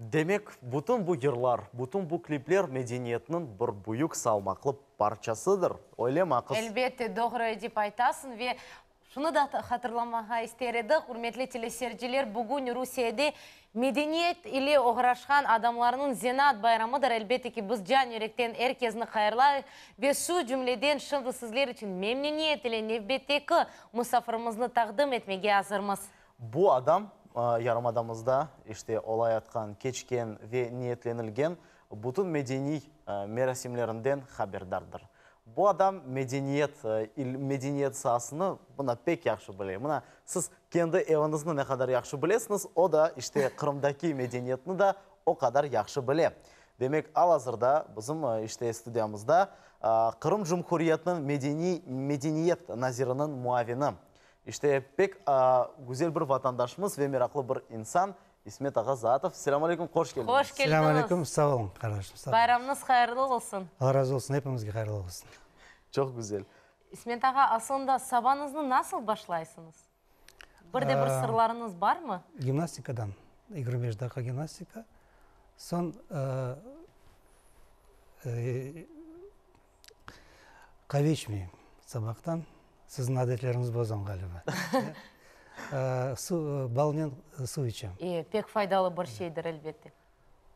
Demek, bütün bu yırlar, bütün bu klipler medeniyetniñ bir büyük salmaqlı parçasıdır, öylemi, aqız? Elbette, doğru Edip aytasıñ ve şunı da hatırlamağa ister edik, ürmetli teleseyirciler, bugün Rusiyede medeniyet ile oğraşqan adamlarnıñ zenaat bayramıdır. Elbette ki, biz can yürekten er kezni hayırlayıq ve şu cümleden şimdi sizler içün memnüniyet ile nevbetteki musafirimizni taqdim etmege azırmız. Bu adam yarımadamızda işte olayatqan, keçken ve niyetlenilgen bütün medeniy merasimlerinden haberdardır. Bu adam medeniyet, medeniyet saasını mına pek yahşı bile. Mına siz kendi eviñizni ne qadar yahşı bilesiñiz, o da işte Qırımdaki medeniyetni da o qadar yahşı bile. Demek, al-azırda bizim işte studiyamızda Qırım Cumhuriyetiniñ medeniy medeniyet naziriniñ muavini, İşte, pek güzel bir vatandaşımız ve meraqlı bir insan, İsmet ağa Zaatov. Selâm aleyküm, hoş keldiñiz. Hoş keldiñiz. Selâm aleyküm, sağ oluñ, qardaşım, sağ oluñ. Bayramıñız hayırlı olsun. Alla razı olsun, epimizge hayırlı olsun. Çoq güzel. İsmet ağa, asılında sabañıznı nasıl başlaysıñız? Bir de bir sırlarıñız barmı? Gimnastikadan, 25 daqqa gimnastika, soñ Qave içmeyim sabahtan. Siziñ adetleriñiz bozam ğaliba. Suv, balnen suv içem. E, pek faydalı bir şeydir, elbette.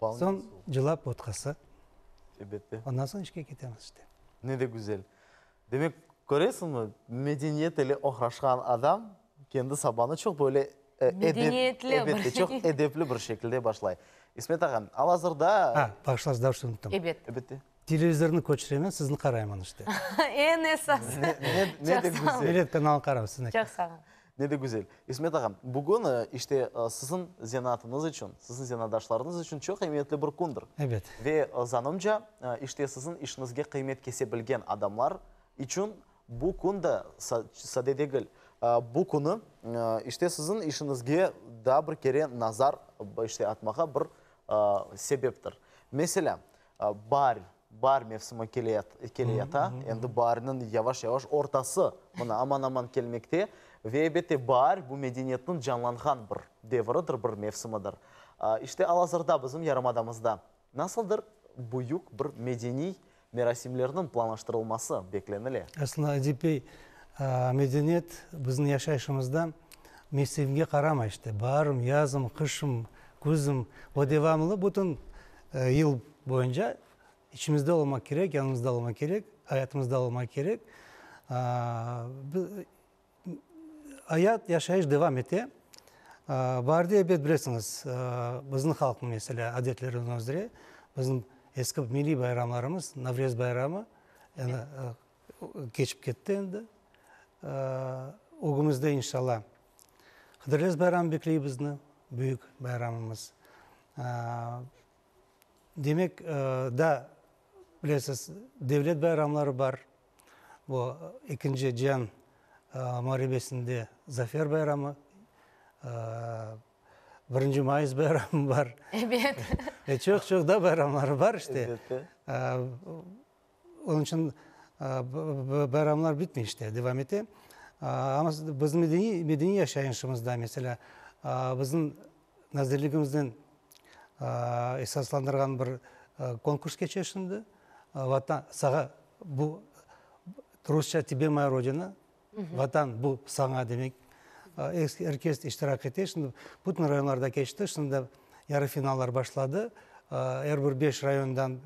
Soñ cılap botqası. Elbette. Ondan soñ işke ketemiz işte. Ne de güzel. Demek, köresiñmi, medeniyet ile oğraşqan adam kendi sabanı çoq böyle Medeniyetli bir Elbette, çoq edepli bir şekilde başlay. İsmet ağa, al-azırda... Ha, bağışlañız, daa bir şey unuttım. Ebet. Elbette. Televizornı köçüremen, sizni qarayman işte. Eñ esası. Ne de güzel. Millet kanalını qaram, sizni. Çoq sağ ol. Ne de güzel. İsmet ağa, bugün işte siziñ zenaatıñız içün, siziñ zenaatdaşlarıñız içün çoq emiyetli bir kündir. Ebet. Ve zanımca, işte siziñ işiñizge qıymet kese bilgen adamlar içün Bu kün de sade degil. Bu künü, işte, siziñ işiñizge daa bir kere nazar, işte, atmağa bir sebeptir. Meselâ, baar, baar mevsimi keleyata, endi baarniñ yavaş-yavaş ortası mına aman-aman kelmekte. Ve, elbette, baar, bu medeniyetniñ canlanğan bir devridir, bir mevsimidir. İşte, al-azırda bizim yarımadamızda Nasıldır büyük bir medeniy merasimlerniñ planlaştırılması beklenile. Aslında, Edip bey, medeniyet bizim yaşayışımızda mevsimge qaramay işte, baarım, yazım, qışım, küzüm, o devamlı bütün yıl boyunca içimizde olmaq kerek, yanımızda olmaq kerek, ayatımızda olmaq kerek. Ayat, yaşayış devam ete. Baarde, ebet, bilesiñiz, bizim halqnıñ, meselâ, adetleri üzre, bizim eski milliy bayramlarımız, Navrez bayramı, yani keçip ketti endi. Ögümizde, inşallah, Hıdırlez bayramı bekley bizni, büyük bayramımız. Demek, daa, bilesiz, devlet bayramları bar. Bu Ekinci cian muarebesinde Zafer bayramı, Birinci mayıs bayramı bar. Ebet. Ve çoq-çoq da bayramları bar işte. Elbette. Onıñ içün bayramlar bitmey işte, devam ete. Amma bizim medeniy, medeniy yaşayışımızda, meselâ, bizim nazirligimizden esaslandırğan bir konkurs keçe şimdi. Vatan, sağa, bu, rusça Tebe moya Rodina, Vatan, bu saña demek. Er kes iştirak ete. Şimdi bütün rayonlarda keçti. Şimdi yarı finallar başladı. Er bir beş rayondan,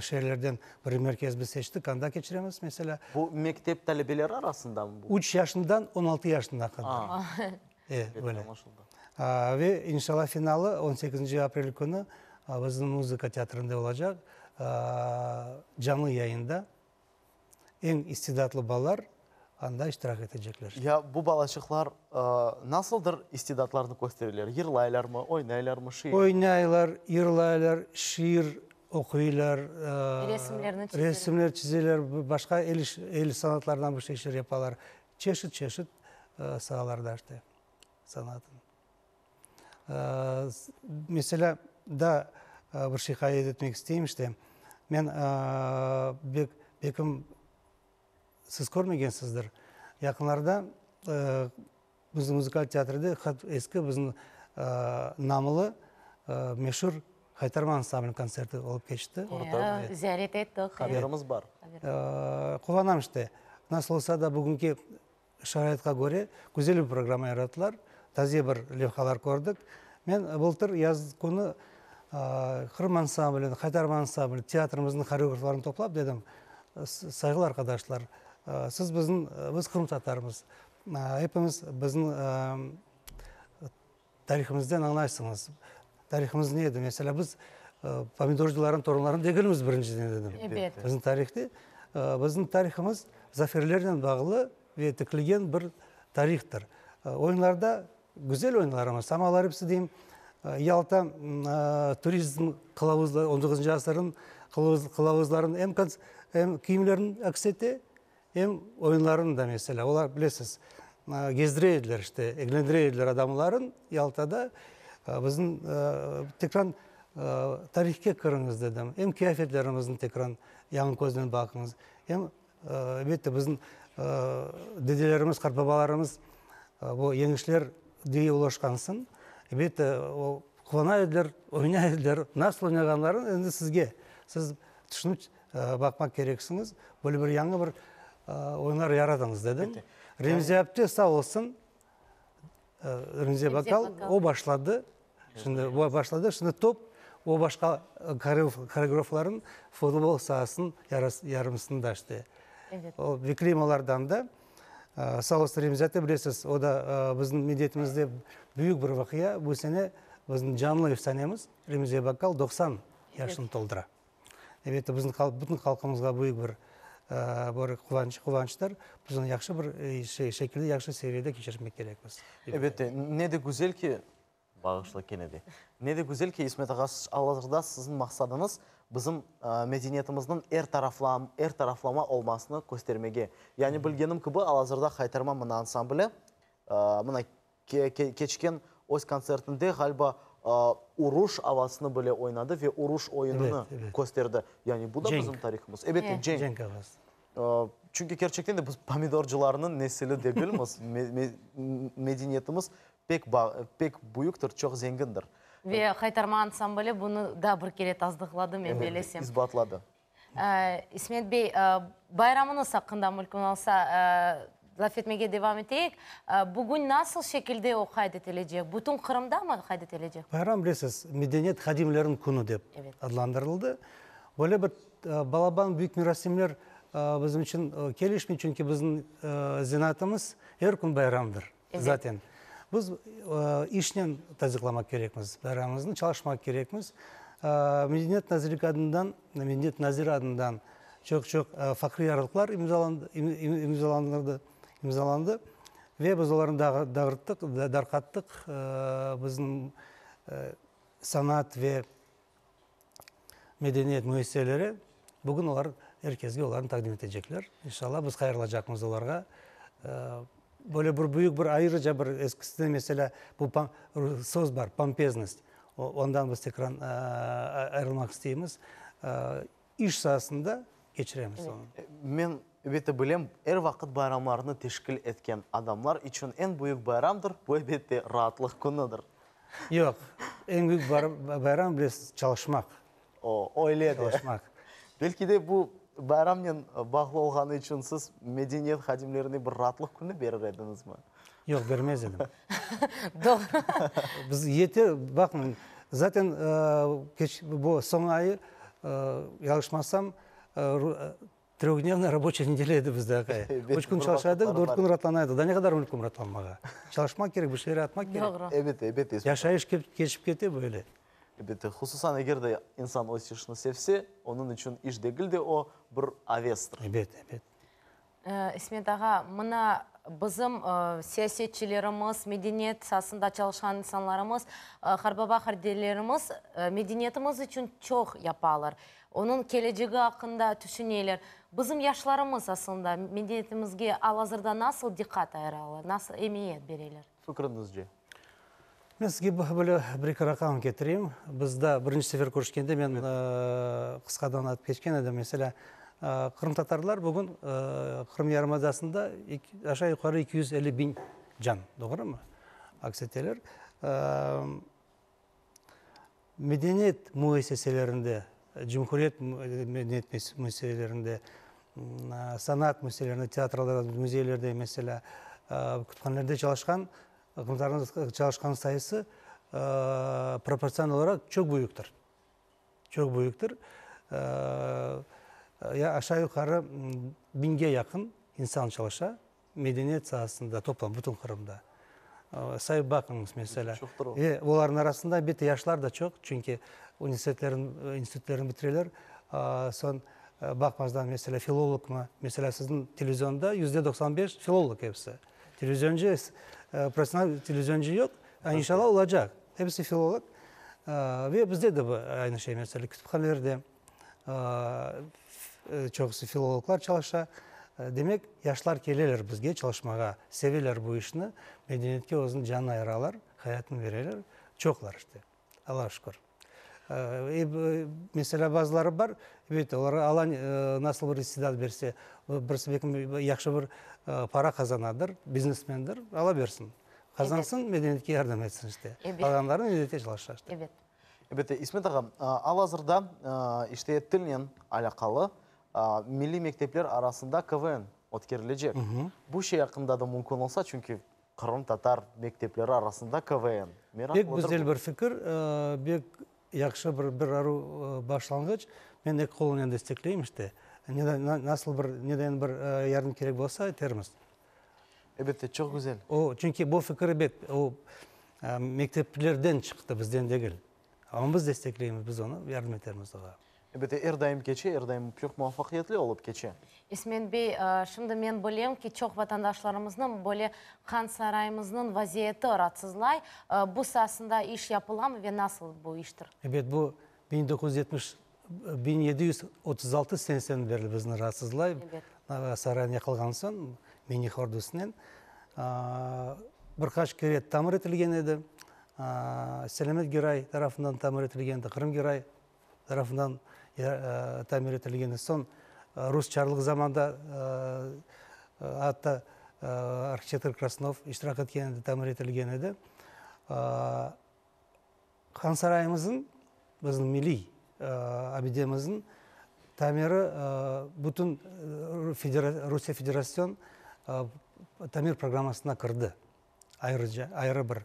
şeerlerden bir merkez biz seçtik, anda keçiremiz, meselâ. Bu mektep talebeleri arasındamı bu? Üç yaşından 16 yaşına qadar. E, böyle. Ve inşallah finalı on sekizinci aprel künü bizim muzıka teatrında olacaq, canlı yayında. Eñ istidatlı balalar anda iştirak etecekler. Ya bu balaçıqlar nasıldır istidatlarını köstereler? Yırlaylarmı, oynaylarmı, şiir? Oynaylar, yırlaylar, şiir oquylar, Resimlerni çizeler. Resimler çizeler, başqa el iş, el sanatlarından bir şey işler yapalar. Çeşit-çeşit saalarda işte sanatın. Meselâ, daa bir şey qayd etmek isteyim, işte, men bek, belkim, siz körmegensizdir, yaqınlarda bizim muzıkal teatrde eski bizim namlı. Meşur Haytarma ansambliniñ kontserti olıp keçti. Ziyaret ettik. Haberimiz bar. Quvanam işte, nasıl olsa da bugünki şaraitqa köre güzel bir programma yarattılar. Taze bir levhalar kördik. Men bıltır yaz künü Qırım ansamblini, Haytarma ansamblini, teatrimizniñ horeograflarını toplap dedim, Sayğılı arqadaşlar, siz bizim, biz qırımtatarmız, epimiz bizim Tarihimizden añlaysıñız. Tarihimiz ne edi? Meselâ, biz pomidorcılarnıñ torunları degilmiz, birinciden dedim. Ebet. Bizim tarihte, bizim tarihimiz zaferlernen bağlı ve tikilgen bir tarihtır. Oyunlarda güzel oyunlarımız, amma olar episi deyim, Yalta turizm qılavuzları, on doquzıncı asırnıñ qılavuzlarını em em kiyimlerini aks ete, Em oyunlarını da, meselâ, olar, bilesiz, gezdire ediler, işte, eglendire ediler adamların Yaltada. Bizim tekrar tarihke kiriñiz, dedim. Em kıyafetlerimizni tekrar yañı köznen baqıñız. Em, elbette, bizim dedelerimiz, qartbabalarımız bu yeñişler diye ulaşqansın. Elbette, o, quvana ediler, oynay ediler. Nasıl oynağanlarını endi sizge, siz tüşünip Baqmaq kereksiñiz, böyle bir yañı bir oyunlar yaratıñız, dedim. Remzi apte sağ olsun, Remzi Bakal, o başladı, şimdi o başladı, şimdi top o başqa horeograflarnıñ futbol saasınıñ yarımsında işte. O bekleyim olardan da. Sağ olsun Remzi apte, bilesiz, o da bizim milletimizde büyük bir vaqia, bu sene bizim canlı efsanemiz Remzi Bakal 90 yaşını toldura. Elbette, bizim bütün halqımızğa büyük bir bir quvanç, quvançtır. Biz onı yahşı bir şey, şekilde, yahşı seviyede keçirmek kerekmiz. Elbette, ne de güzel ki, bağışla kene de, ne de güzel ki, İsmet ağa, al-azırda siziñ maqsadıñız bizim medeniyetimizniñ er taraflam, er taraflama olmasını köstermege. Yani bilgenim kibi, al-azırda Haytarma mına ansambli, mına Keçken öz kontsertinde, ğaliba, uruş avasını bile oynadı ve uruş oyunını kösterdi. Yani bu da bizim tarihımız. Elbette, cenk. Cenk avası. Çünki kerçekten de biz pomidorcılarnıñ nesili degilmiz. Medeniyetimiz pek pek büyüktir, çoq zengindir. Ve Haytarma ansambli bunı daa bir kere tasdıqladı, men belesem. İsbatladı. İsmet bey, bayramıñız aqqında mülkün olsa, laf etmege devam eteyik. Bugün nasıl şekilde o qayd etilecek? Bütün Qırımda mı qayd etilecek? Bayram, bilesiz, Medeniyet hadimleriniñ künü dep adlandırıldı. Böyle bir balaban büyük merasimler bizim içün kelişmey, çünki bizim zenaatımız er kün bayramdır zaten. Biz işnen tasdiqlamaq kerekmiz bayramımıznı, çalışmaq kerekmiz. Medeniyet nazirligi adından, Medeniyet naziri adından çoq-çoq fahriy yarlıqlar imzalandı, imzalandı ve biz olarnı dağıttıq, darqattıq. Bizim sanat ve medeniyet müessiseleri bugün olar er kesge olarnı taqdim etecekler. İnşallah, biz hayırlacaqmız olarğa. Böyle bir büyük bir ayrıca bir eskisinde meselâ bu söz bar, pompeznost. Ondan biz tekrar ayırılmaq isteymiz. İş saasında keçiremiz onı. Men, elbette, bilem, er vaqıt bayramlarnı teşkil etken adamlar içün eñ büyük bayramdır, bu, elbette, raatlıq künüdir. Yoq, eñ büyük bayram, bilesiz, çalışmaq. O, öyle de. Çalışmaq. Belki de bu bayramnen bağlı olğanı içün siz medeniyet hadimlerine bir raatlıq künü berir ediñizmi? Yoq, bermez edim. Doğru. Biz yeter, baqıñ, zaten keç, bu soñ ayı, yañlışmasam, Trehdnevnaya raboçaya nedelya edi bizde, aqay. Üç kün çalışa edik, dört kün ratlana edik. Daa ne qadar mümkün ratlanmağa? Çalışmaq kerek, bir şeyler atmaq kerek. Doğru. Ebet, ebet. Yaşayış keçip kete böyle. Ebet, hususan eger de insan öz işini sevse, onıñ içün iş degil de o, bir avestir. Ebet, ebet. İsmet ağa, mına bizim siyasetçilerimiz, medeniyet saasında çalışqan insanlarımız, qarbaba-qartdedelerimiz medeniyetimiz içün çoq yapalar. Onıñ kelecegi aqqında tüşüneler. Bizim yaşlarımız aslında medeniyetimizge al-azırda nasıl diqqat ayıralar, nasıl emiyet bereler? Fikriñizce? Men sizge böyle bir-eki raqam ketireyim. Biz daa birinci sefer körüşkende men qısqadan aytıp keçken edim. Meselâ, qırımtatarlar bugün Qırım yarımadasında aşağı-yuqarı 250 biñ can, doğrumı, aks eteler. Medeniyet müessiselerinde, cumhuriyet medeniyet müessiselerinde, sanat müessiselerinde, teatrlarda, müzeylerde, meselâ, kütüphanelerde çalışqan qırımtatarlarnıñ çalışqan sayısı proportsional olaraq çoq büyüktir. Çoq büyüktir. Ya aşağı-yuqarı biñge yaqın insan çalışa medeniyet saasında toplam bütün Qırımda. Sayıp baqıñız, meselâ. Çoqtur o. Ve olarnıñ arasında, elbette, yaşlar da çoq, çünki universitetlerin, institutlerini bitireler. Soñ baqmazdan, meselâ, filologmı, meselâ, siziñ televizionda %95 filolog episi. Televizioncı, professional televizioncı yoq, inşallah olacaq. Episi filolog. Ve bizde de bu aynı şey, meselâ, kütüphanelerde çoqusı filologlar çalışa. Demek, yaşlar keleler bizge çalışmağa, seveler bu işni, medeniyetke özüniñ canını ayıralar, hayatını bereler. Çoqlar işte, Allağa şükür. Meselâ, bazıları bar, ebet, olarğa Alla nasıl bir istidat berse, birisi belki yahşı bir para qazanadır, biznesmendir, Alla bersin. Qazansın, medeniyetke yardım etsin işte. Qalğanları medeniyette çalışa işte. Ebet. Elbette, İsmet ağa, al-azırda işte tilnen alâqalı milliy mektepler arasında KVN ötkerilecek. Bu şey aqqında da mümkün olsa, çünki qırımtatar mektepleri arasında KVN. Pek güzel bir fikir, pek yahşı bir bir aruv başlanğıç. Men eki qolumnen destekleyim işte. Nasıl bir, neden bir yardım kerek bolsa, etermiz. Elbette, çoq güzel. O, çünki bu fikir, ebet, o, mekteplerden çıqtı, bizden degil. Amma biz destekleymiz, biz onı yardım etermiz oğa. Elbette, er daim keçe, er daim çoq muvafaqiyetli olıp keçe. İsmet bey, şimdi men bilem ki, çoq vatandaşlarımıznı böyle Han sarayımıznıñ vaziyeti raatsızlay. Bu saasında iş yapılamı ve nasıl bu iştir? Ebet, bu 1970, 1736 senesinden berli bizni raatsızlay. Saraynı yaqılğan soñ, Menih ordusınen bir qaç kere tamir etilgen edi. Selâmet Geray tarafından tamir etilgen edi, Qırım Geray tarafından tamir etilgen edi. Soñ rus çarlıq zamanda atta arhitektor Krasnov iştirak etken edi, tamir etilgen edi. Han sarayımıznıñ, bizim milliy abidemizniñ tamiri bütün Rusiye Federasyon tamir programmasına kirdi, ayrıca, ayrı bir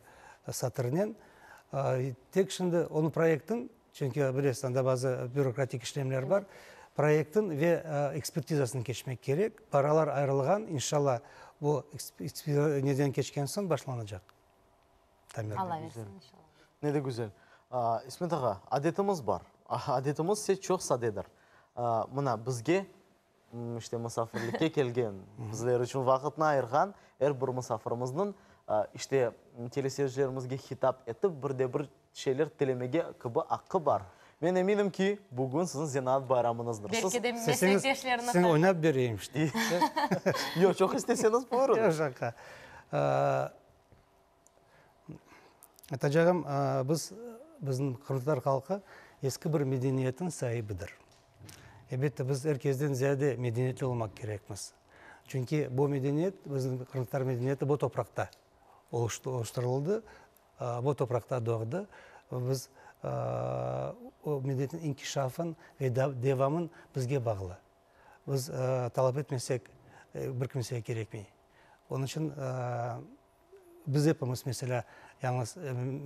satırnen. Tek şimdi onıñ proyektin, çünki bilesiz, anda bazı bürokratik işlemler bar, proyektin ve ekspertizasını keçmek kerek. Paralar ayırılğan, inşallah, bu neden keçken soñ başlanacaq. Alla versin, inşallah. Ne de güzel. İsmet ağa, adetimiz bar. Adetimiz ise çoq sadedir. Mına, bizge, işte, musafirlikke kelgen, bizler içün vaqıtnı ayırğan er bir musafirimizniñ, işte, teleseyircilerimizge hitap etip, bir de bir şeyler tilemege kibi aqqı bar. Men eminim ki, bugün siziñ zenaat bayramıñızdır. Belki de meslekdeşlerini. Siziñ oynap bereyim, işte. Yoq, çoq isteseñiz, buyurıñ. Yoq, şaqa. Aytacağım, biz, bizim qırımtatar halqı eski bir medeniyetniñ saibidir. Elbette, biz er kezden ziyade medeniyetli olmaq kerekmiz. Çünki bu medeniyet, bizim qırımtatar medeniyeti bu topraqta oluştırıldı, bu topraqta doğdı. Biz o medeniyetniñ inkişafın ve devamın bizge bağlı. Biz talap etmesek, bir kimsege kerekmey. Onıñ içün Biz epimiz, meselâ, yañız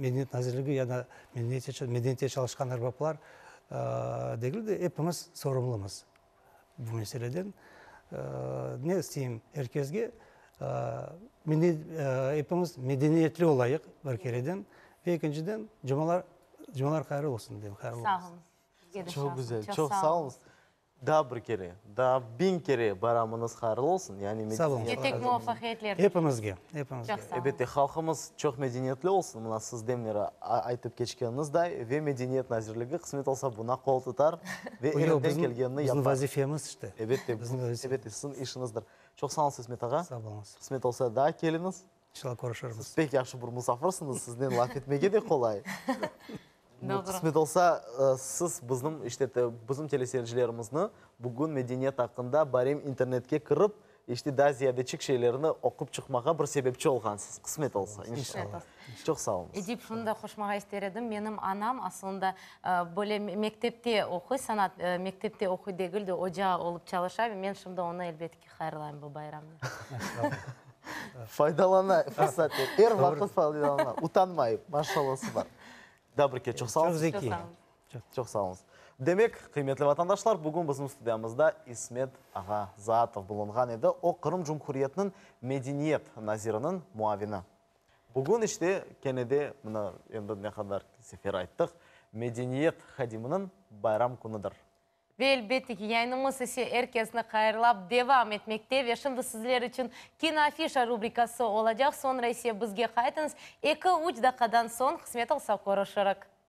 Medeniyet nazirligi ya da medeniyette çalışqan erbaplar degil de, epimiz sorumlumız bu meseleden. Ne isteyim er kesge, epimiz medeniyetli olayıq bir kereden ve ekinciden, cumalar, cumalar hayırlı olsun deyim, hayırlı olsun. Sağ oluñız. Çoq güzel, çoq sağ oluñız. Daa bir kere, daa 1000 kere bayramıñız hayırlı olsun, yani Sağ olun. Ve tek muvafaqiyetler. Hepimizge, hepimizge. Çoq sağ olun. Elbette, halqımız çoq medeniyetli olsun, mına siz demleri aytıp keçkeniñizday, ve Medeniyet nazirligi qısmet olsa buna qol tutar ve elinden kelgenini yapar. Bizim vazifemiz işte. Elbette, elbette, siziñ işiñizdir. Çoq sağ oluñız, İsmet ağa. Sağ oluñız. Qısmet olsa daa keliñiz. İnşallah körüşürmiz. Siz pek yahşı bir musafırsıñız, siznen laf etmege de qolay. Doğru. Qısmet olsa, siz bizim, işte, bizim teleseyircilerimizni bugün medeniyet aqqında barem internetke kirip. işte daa ziyadeçik şeylerni oqup çıqmağa bir sebepçi olğansız. Qısmet olsa, inşallah. Çoq sağ oluñız. Edip, şunı da qoşmağa ister edim, menim anam aslında böyle mektepte oquy, sanat mektepte oquy degil de, oca olıp çalışa ve men şimdi onı, elbette ki, hayırlayım bu bayramnen. Faydalana fırsatten, er vaqıt faydalana, utanmayıp, maşallası bar. Daa bir kere çoq sağ oluñız. Çoq zekiy. Çoq sağ oluñız. Demek, qıymetli vatandaşlar, bugün bizim studiyamızda İsmet ağa Zaatov bulunğan edi. O, Qırım Cumhuriyetiniñ medeniyet naziriniñ muavini. Bugün işte, kene de, mına endi ne qadar sefer ayttıq, medeniyet hadiminiñ bayram künüdir. Ve elbette ki, yayınımız ise er kesni hayırlap devam etmekte. Ve şimdi sizler içün Kinoafişa rubrikası olacaq, soñra ise bizge qaytıñız. Eki-üç daqqadan soñ, qısmet olsa, körüşirik.